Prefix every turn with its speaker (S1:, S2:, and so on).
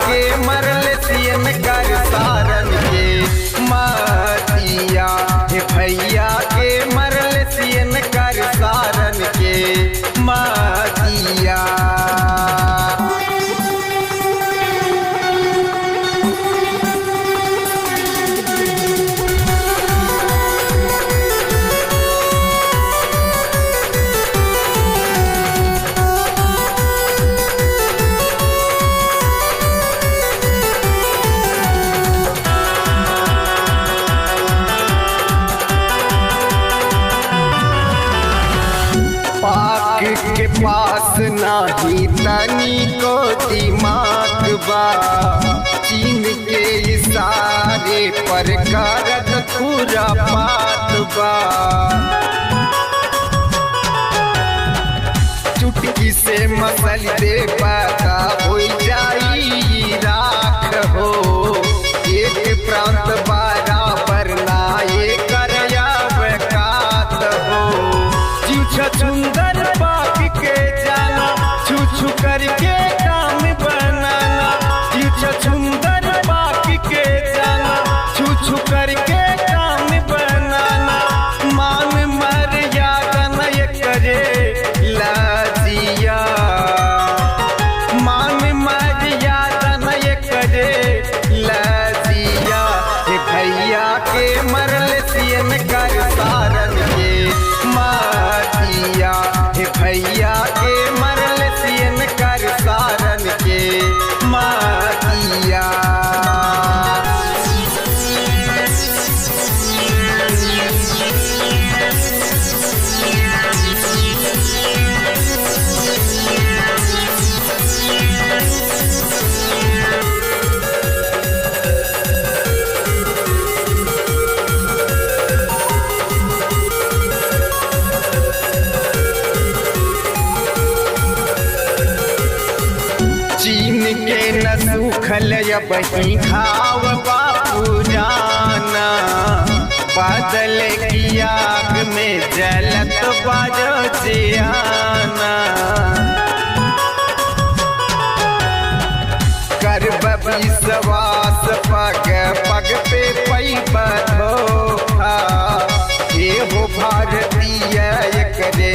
S1: के मरल सियन कर सारन के मातिया, हे भैया के मरल सियन कर सारन के मातिया। पाक के पास नाही तनी को दिमाग बा, चीन के इशारे पर करत खुरापात बा। चुटकी से मसल दे पता हो जाई राख हो, एक प्रांत बराबर ना कर कात हो। सुंदर पाक के जाना, छू छू करके काम बनाना। सुंदर पाक के जाना, छू छू करके काम बनाना। मान मर्यादा न करे लाजिया, मान मर्यादा न करे लाजिया। हे भैया के मरल सियन कर सारन के मातिया, हे भैया के मरल सियन कर सारन के मातिया। चीन के न सूखल बही घाव बापू जाना, बादल की आग में जलत बाजो जियाना। कर विश्वास पग पग पे पैबा धोखा, हे हो भारतीय एकरे